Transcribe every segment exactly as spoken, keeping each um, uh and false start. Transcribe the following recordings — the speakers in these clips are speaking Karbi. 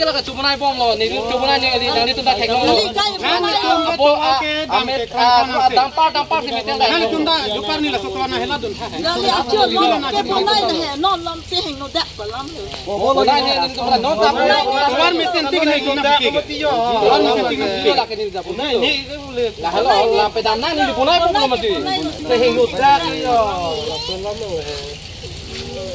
ke la kachobonai bomlo, nelitum chobonai, neli nanglitum ta theklonglo. Apo, ah, amet, ah, dumper, dumper si metel dai. Nanglitum ta jupar ni laso tovar na hela dun tha. Dali acho non ke bonai he, non lam se hingno dak palam he. Bonai ne nelitum la non ta. Tovar mesen tik ne guna ke. Tovar mesen tik ne guna ke. Nelitum la ke nelitum. Lahelo, lapen dam nang neli bonai bomlo mati. Se hingno dak yo.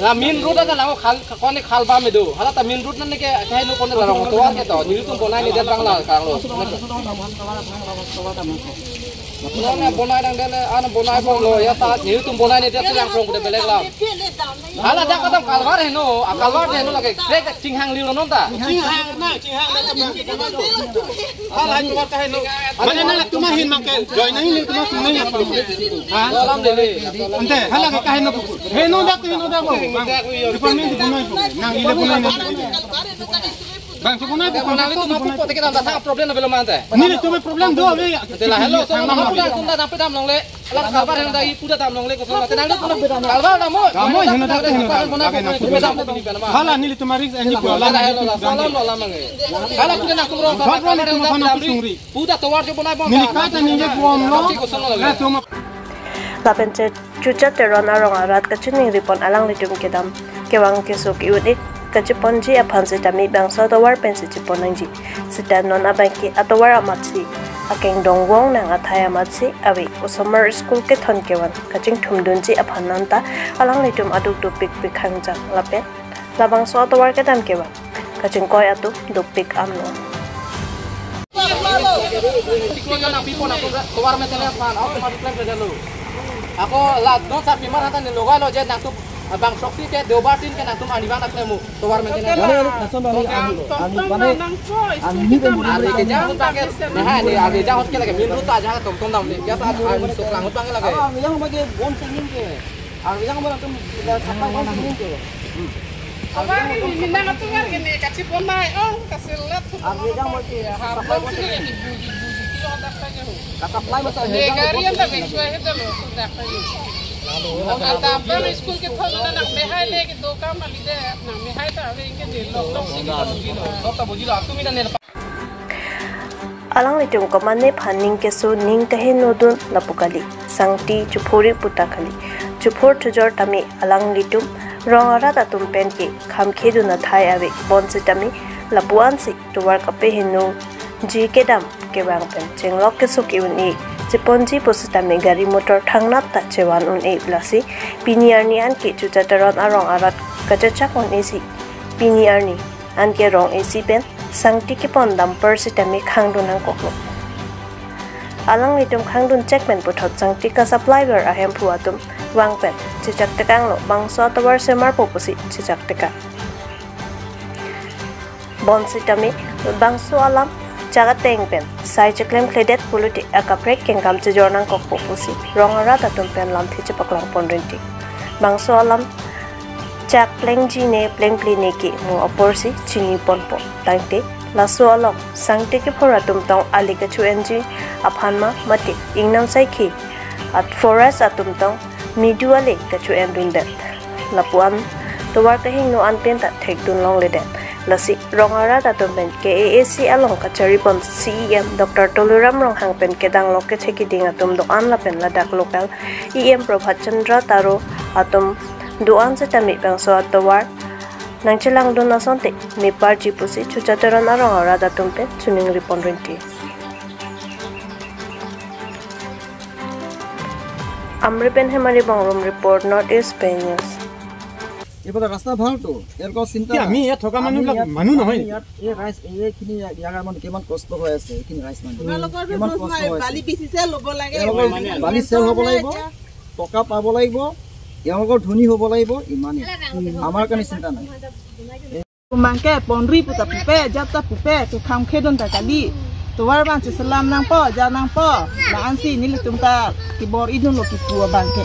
La main road ada lang khal, kone khal bam do. Hala ta main road nang ke kaheno kone la rong tovar ke to. Nelitum bonai nedet bang la kanglo. Nang bonai nangdet le, an bonai bomlo ya ta. Nelitum bonai nedet se lang rong de belek lam. Hala dak kadam kalvar heno, a kalvar heno lake. Krek chinghang lilo non ta. Chinghang na, chinghang na. Hala tovar kaheno. Mane nangtum ahin mangke join nang nelitum atum nang apa? Ha? Salam dele. Ante hala ke kaheno. Heno dak, heno dak bo. Department di bunai bo. Nang ile bunai nang. Bang, so bunai bo. Nang itu mapu pote ke dam ta problem na belum ante. Nelitum problem do ave. Ante lahelo, so nang apa dak tum ta dam pe dam longle. Lang kalvar hang dai puda dam longle koson. Tenang dulu, kalvar dam mo. Dam mo, heno dak, heno dak. Hala nelitum arik anji pura la. Salam lo lam mangai. Hala puda nangtum rong kalvar hang dai dam ri. Puda tovar chobonai bom. Neli kata ningje bomlo. Latum. Lapen che Chucha Teron arong arat kachiningri pon alanglitum kedam kevang keso ki-un-ik kachiponji aphan sitame bangso atovar pensi chipon nangji. Sita non abangke atovar amatsi akeng dongvong nang athai amatsi ave. Osomar school kethon kevan kachingthumdunji aphan nanta alanglitum aduk dopikpik hangjang lapen labangso atovar kedam kevang kachingkoi atum dopik amlo. Siklo jo nangpipo nangtum tovar maintenance aphan, ako tovar maintenance lo. Ako la non sar pimar hata ne logai lo je nangtum bang soksi ke dobar tin ke nangtum ani bang naklemu tovar maintenance. Lason bang ani, ani bang ani ni kan. Ave kejang ahut bang ke, nah, ne ave kejang ahut ke lake main road ta aja tongtong dam ne. Biasa ave sok lang ahut bang ke lake. Ave kejang bang ke bom singin ke. Ave kejang bang atum da sapai bom singin ke. Abang ini minang atovar gini kachibonai ong kasilat. Ave kejang bang ke. Hapon sini gini buji buji kilo dak aja. Ka supply masa ne gari anta bek chua heta lo sudah kayu. Anta abang school kethon na nang mehai le kedo kam ali de nang mehai ta ave ke de lok lok si kedo kilo. Lok ta buji lo atum ina ne. Alanglitum komatne aphan ning keso ning kahenodun lapu kali. Sangti chuphuri puta kali. Chuphur thujor tame alanglitum rong arat atum penke khamkhedun athai ave bonsitame lapu-ansi tovar kapehenoji kedam kevang pen chenglok keso ki-un-e chiponji pusitame gari motor thangnat ta chevan un-e lasi pini arni anke Chucha Teron arong arat kachechak un-esi pini arni anke rong isi pen sangti kepon dumper sitame khangdun nangkoklo. Alanglitum khangdun chek pen puthot sangti ka supply ver ahemphu atum vang pen chechak tekanglo bangso atovar semarpo pusi chechak tekang. Bonsitame bangso alam chak ateng pen sai cheklemkledet pulote akaprek kengkam chejor nangkokpo pusi rong arat atum pen lamthe chepaklang pon rinti. Bangso alam chak plengji ne plengple ne ke mo aporsi chini ponpo. Tangte laso along sangti kephur atum tong ali kachu-enji aphan ma mate ingnam saikhi at forest atum tong midu ale kachu-endundet. Lapu-an tovar kahingno an pen ta thekdun longledet. Lasi rong arat atum pen K A A C along kachari pon C E M Doctor Tuliram Ronghang pen kedanglok kechekiding atum do-an lapen ladak local E M Prabhat Chandra Taro atum do-an sitame bangso atovar nangchelangdun asonte meparji pusi Chucha Teron arong arat atum pen chiningri pon rinti. Amri pen Hemari Bongrung report, North East Pei News. এইফালে ৰাস্তা ভালতো, তেওঁলোকৰ চিন্তা কি নাই। আমি ইয়াত থকা আমি মানুহবিলাক ইয়াত, মানুহ নহয় আমি নেকি? ইয়াত এই ৰাইজ, এইখিনি ইয়াৰ কাৰণে মানে কিমান কষ্ট হৈ আছে, এইখিনি ৰাইজ মানুহ। তোমালোকৰতো কিমান দুখ কষ্ট নাই, হৈ আছে। বালি বিচিছে ল'ব লাগে। তেওঁলোকৰ ইমানে। বালি চেল হ'ব লাগিব, এতিয়া টকা পাব লাগিব, তেওঁলোকৰ ধনী হ'ব লাগিব, ইমানেই। আমাৰ কাৰণে চিন্তা নাই। Mangke ponri puta pupe, jata pupe, kekhang khedun ta kali. Tovar abang cheselam nangpo, ja nangpo. La-ansi nelitum ta kebor-idunlo kipu abangke.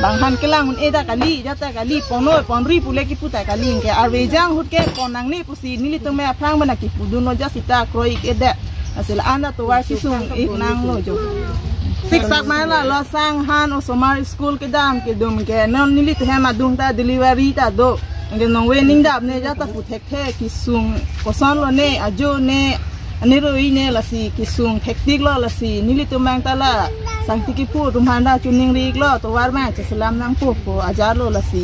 Bang han kelang un-e ta kali, jata kali, ponoi ponri pule kipu ta kali. Anke arve jang ahut ke pon nangne pusi nelitum me aphrang bana kipudunlo, ja sita kroi-ik-edet. Lasi la-an ta tovar kesung-ik nanglo jo. Siksak mai la, lo sang han osomar school kedam kedum ke non nelitum hem adung ta delivery ta do. Anke nongve ning dam ne, jata pu thekthe kesung kosonlo ne, ajo ne, aniroi ne, lasi kesung thektiklo, lasi nelitum abang ta la sangti kipu atum aphan ta choningri-iklo, tovar abang cheselam nangpo pu ajarlo, lasi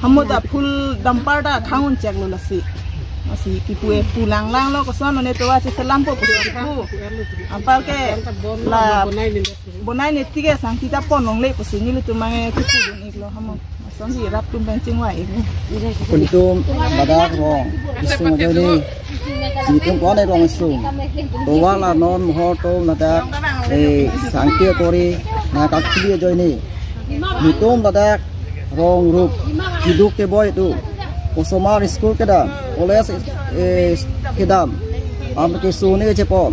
hamu ta full dumper ta khang un cheklo, lasi. Lasi kipu-e pu langlanglo, kosonlo ne tovar cheselampo pu kipu. Anparke la bonai ne tik ke sangti ta pon longle pusi nelitum abang kipudun-iklo hamu. Asonsi rat atum pen chingvai-iklo. Nelitum ladak rong kesung ajoine, nelitum ko-an rong kesung. Tovar la non mohor atum ladak, eh, sangti kori nangkakli ajoine, nelitum ladak rong rup keduk keboi atum, osomar school kedam, college, eh, kedam, am kesung ne chepon.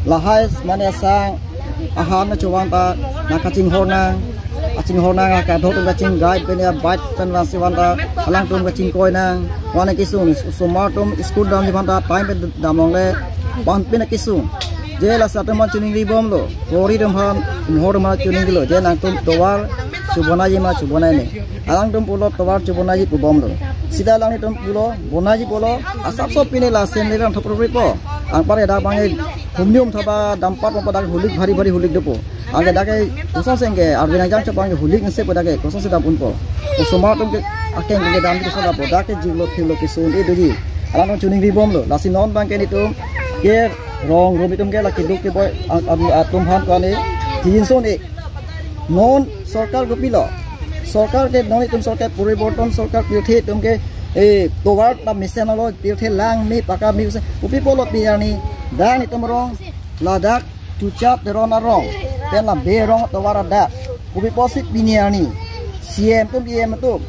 Lahai mane sang ahan na chevang ta nangkachinghor nang, kachinghor nang, kadokave atum kachingvai pen ya bike pen vansi van ta alangtum kachingkoi nang. Wana kesung, osomar atum school damji aphan ta time pen dam longle, pan pen kesung. Je lasi atum aphan choningribomlo, kori atum aphan, mohor atum aphan choningrilo, je nangtum tovar chobonai ma chobonai ne. Alangtum pulo tovar chobonai pubomlo. Sita alanglitum pulo, bonai pulo, asapso pine la sen le ram thopro po. Anpar dak abang humnium thoba dampat mo dak hulik bhari bhari hulik dopo. Anke dak ke kosonsi ke arve nang jang chepon ke hulik nse po dak ke kosonsi dam unpo. Osomar atum ke akeng ke dam ke soda po, dak ke jiklo philo kesung-e doji. Alangtum choningribomlo. Lasi non abangke nelitum ke rong rup atum ke la keduk keboi a-, a-, atum aphan ko-an ne, jinso ne. Non sorkar kopilo? Sorkar ke non itum sorkar poriborton sorkar pirthe atum ke, eh, tovar ta mesenlo, pirthe lang me paka me usa. Kopi pulo pini arni, dak nelitum rong, ladak Chucha Teron arong, pen la be rong tovar adak. Kopi pusi pini arni, C M atum, E M atum,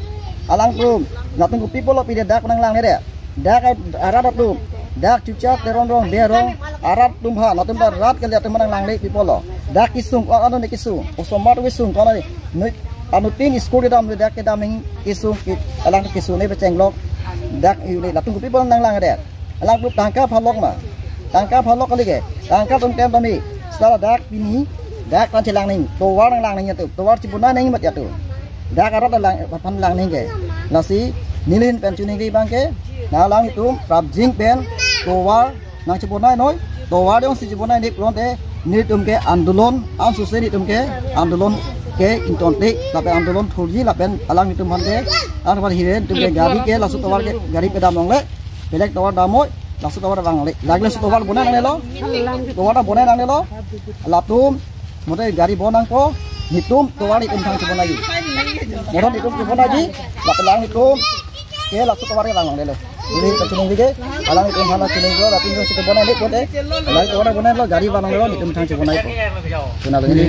alangtum, latum kopi pulo pini dak nanglang ne de. Dak arat atum, dak Chucha Teron rong, be rong, arat atum ha, latum ta rat kali atum nanglangle pi pulo. Dak kesung, ko-an ne kesung, osomar kesung, ko-an ne, noi, anuttin school kedam, dak kedam ning kesung, ke, alang kesung ne pechenglok, dak yu ne, latum kopi pulo nanglang de. Alangtum tangka phalok ma, tangka phalok kali ke, tangka atum tem tami, sala dak pini, dak kan chelang ning, tovar nanglang ning atum, tovar chibonai ning mat atum. Dak arat lang, aphan lang ning ke. Lasi, neli ahin pen choningri abangke, na alanglitum, prapjin pen, tovar nangchibonai noi, tovar jongsi chibonai ne pulote, nelitum ke andolon, ansose nelitum ke, andolon ke ingtonte, lapen andolon thurji, lapen alanglitum aphan ke, anpar hiren, nelitum ke gari ke, laso tovar ke, gari pedam longle, belek tovar dam noi, laso tovar dam longle, lagle laso tovar bonai nangnelo, tovar ta bonai nangnelo, latum, mote gari bon nangpo, nelitum tovar nelitum thang chibonai. Motor nelitum chibonai, lapen alanglitum ke laso tovar ke lang longlelo. Neli kachiningri ke, alanglitum aphan chiningri, lapen nelitum si bonai ne pulote, alang tovar bonailo, gari van longlelo, nelitum thang chibonai po. Chonalo neli.